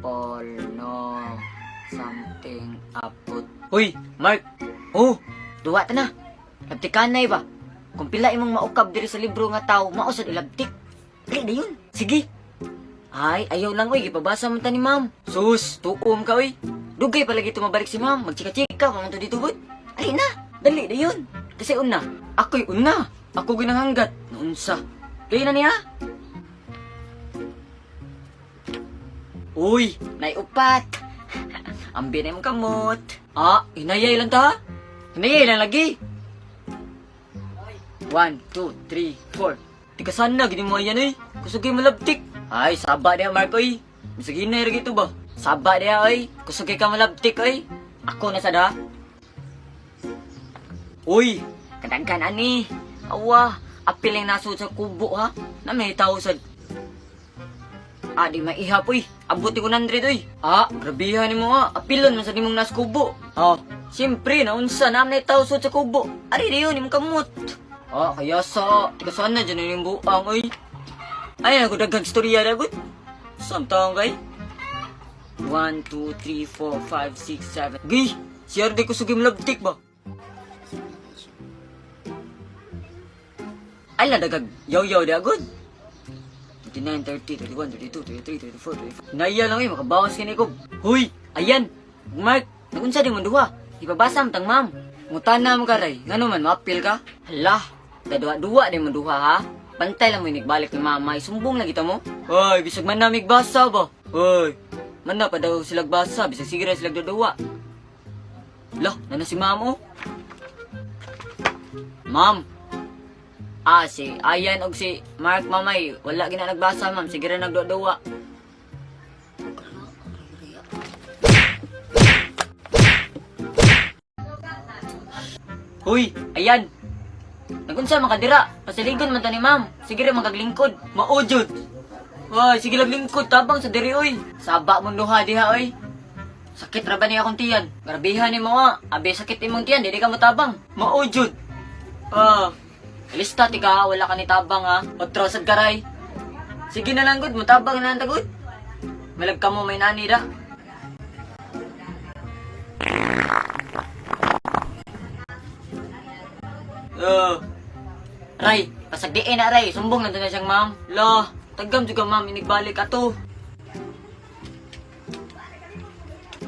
People know something about. Uy, Mark! Oh, duwa ta na. Labtikan na ba? Kung pila imong maukab diri sa libro nga tao, mao sad ilabtik. Dali na yun. Sige. Ay, ayaw lang oy, gipabasa man ta ni ma'am. Sus, tuom ka oy. Dugay palagi tumabalik si ma'am, magchika-chika pa man to dito gud. Ali na, dali na yun. Kasi una, ako'y una. Ako ginahanggat. Naunsa. Dali na niya. Uy, naiupat. Ambi na imong kamot. Ah, hinayay lang ta. Hinayay lang lagi. 1, 2, 3, 4. Tika sana, gini mo yan eh. Kusog kay malabtik. Ay, saba diha, Mark, oy. Bisag hinay ra gito ba? Saba diha, oy. Kusog kay ka malabtik, oy. Ako na sada. Uy, kadaghan ani. Awa, apil lang nasud sa kubo ha. Na may tao sad. Ah, di maihap uy. Abot ni 100 uy. Ah, grabihan nimo ah. Apilon man sa nimong nas kubo. Ah, siyempre naunsa na may tao sud sa kubo. Ari di yun imong kamot. Ah, kaya sa tika sana dyan yung buang uy. Ay, ako daghang istorya na gud. Samtang kay. 1, 2, 3, 4, 5, 6, 7. Gi, siya di ko sugim labtik ba? Ay, ladagag. Yaw-yaw di agad. 29, 30, 31, 32, 33, 34, 35. Naiya lang eh, makabawas kini ko. Huy! Ayan! Mark, nagunsa di mo duha. Ipabasa mo tang ma'am. Ngutana mo karay. Ngano man, maapil ka? Hala, kadua-dua di mo duha ha. Bantay lang mo inigbalik ni mama. Isumbong na kita mo. Hoy, bisag man namig basa ba? Hoy, man na pa daw silag basa. Bisag sige ra silag duwa. Lah, nana si ma'am oh. Ma'am, ah, si Ayan og si Mark Mamay, wala gina nagbasa ma'am, sige ra nagduwa. Huy, ayan. Nagunsa man ka dira? Pasiligon man ta ni ma'am. Sige ra man kag lingkod. Mao jud. Hoy, sige lang lingkod tabang sa diri oy. Saba mong duha diha oy. Sakit ra ba ni akong tiyan? Grabehan nimo ah. Abi sakit imong tiyan, dili ka motabang. Mao jud. Ah. Lista ti ka, wala ka ni tabang ha. Otro sad karay. Sige na lang gud, motabang na lang ta gud. Malag ka mo may nani ra. Ray, pasagdiin na Ray, sumbong na na siyang ma'am. La, tagam juga ma'am, inigbalik ato.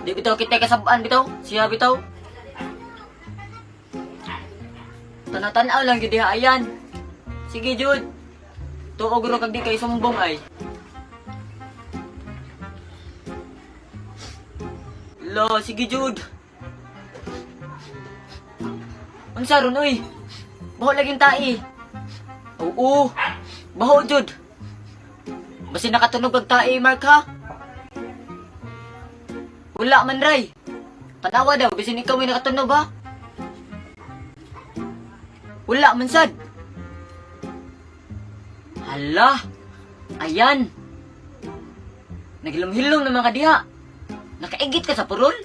Di bitaw kita kasabaan bitaw, siya bitaw. Tanaw-tanaw lang gyud diha ayan. Sige jud. Tuog ro kag di kay sumbong ay. La, sige jud. Unsa ron oy? Baho lagi yung tae. Oo. Baho jud. Basi nakatunog ang tae, Mark ha. Wala man ray. Tanawa daw, bisin ikaw may nakatunog ha. Wala man sad. Hala. Ayan. Naghilom-hilom naman ka diha. Nakaigit ka sa purol?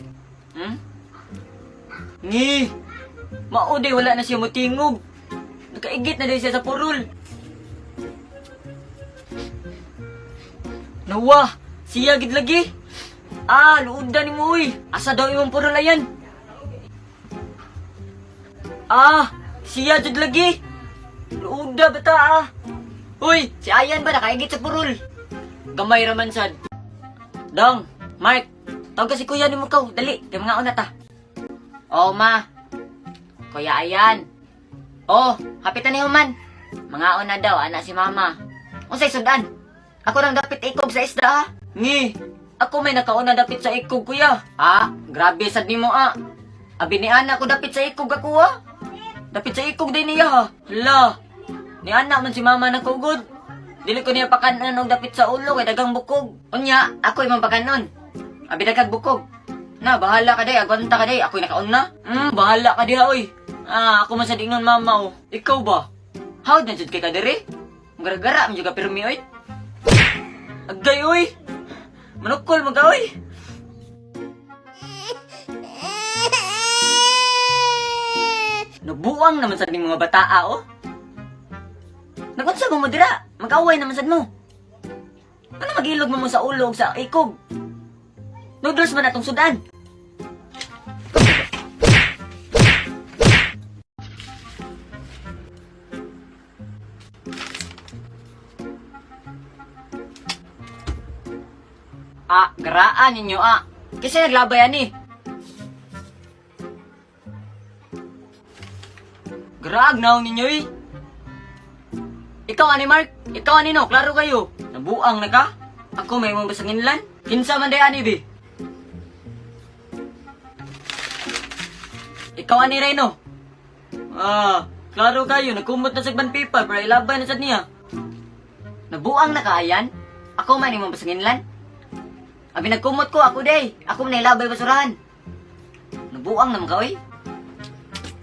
Hmm? Ngi. Mao day wala na siya motingog. Nakaigit na day siya sa purol. Nawa, siya gid lagi. Ah, luodan ni mo uy. Asa daw imong purol ayan? Ah, siya jud lagi. Luoda bata ah. Uy, si Ayan ba nakaigit sa purol? Gamay ra man sad. Dong, Mark, tawag ka si kuya ni Mukaw. Dali, kay mga una ta. Oh, ma. Kuya Ayan. Oh, hapitan ni Human. Mga una daw, anak si mama. Unsay sudan? Ako nang dapit ikog sa isda ha. Ngi, ako may nakauna dapit sa ikog kuya. Ah, grabe sad nimo ah. Abi ni ana ko dapit sa ikog ako ah. Dapit sa ikog din niya ha. Hala, ni ana man si mama na kugod. Dili ko niya pakanon og dapit sa ulo kay dagang bukog. Unya, ako imong pakanon. Abi daghang bukog. Na, bahala ka day, agwanta ka day, ako'y nakaon na. Bahala ka diha oy. Ah, ako man sa dingon mama oh. Ikaw ba? How na jud kay ka diri? Garagara man jud ka pirmi oy. Agay oy. Manukol man ka oy. Nabuang naman sad ning mga bataa oh. Nagunsa mo mo dira? Mag-away naman sad mo. Ano magilog mo mo sa ulo ug sa ikog? Noodles man atong sudan. Ah, garaan ninyo ah. Kasi naglabay ani. Graag naong ninyo eh. Ikaw ani Mark, ikaw ani no, klaro kayo. Nabuang na ka? Ako may mong basanginlan. Kinsa man day ani bi? Ikaw ani Reno. Ah, klaro kayo, nagkumot na sa ban paper para ilabay na sad niya. Nabuang na kaayan? Ako man imong basanginlan. Abi nagkumot ko ako day. Ako man ilabay basurahan. Nabuang naman ka oy.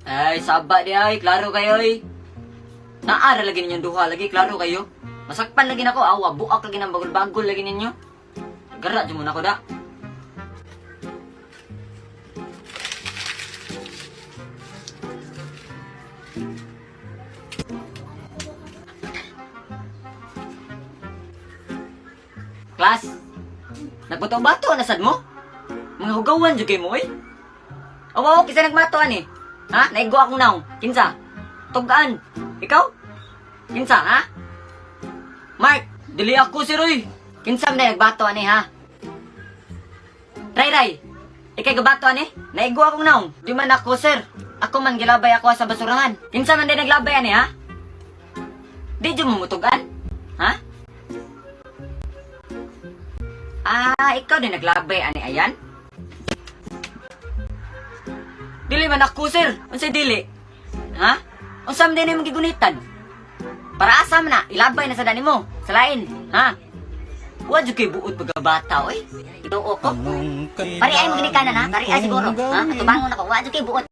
Ay, saba di ay, klaro kayo oy. Naara lagi ninyong duha lagi, klaro kayo. Masakpan lagi nako, awa, buak lagi ng bagol-bagol lagi ninyo. Gara dyan muna ko da. Class, nagbato-bato na sad mo? Mga hugawan jud kay mo oy. Awa ko kisa nagmato ani. Ha? Naigo akong naong. Kinsa? Tugaan. Ikaw? Kinsa, ha? Mark, dili ako si Roy. Kinsa man na nagbato ani ha? Ray Ray. Ikay gabato ani? Naigo akong naong. Di man ako, sir. Ako man gilabay ako sa basurahan. Kinsa man din naglabay ani ha? Di jud mo mutugan? Ha? Ah, ikaw din naglabay ani ayan? Dili man ako, sir. Unsay dili? Ha? Unsa man din imong gigunitan? Para asa man na, ilabay na sa dani mo. Sa lain, ha? Wa jud kay buot pagkabata, oy. Ginoo ko. Anong Pari ay mo ginikanan ha? Pari ay siguro, ha? Atubangon ako. Wa jud kay buot.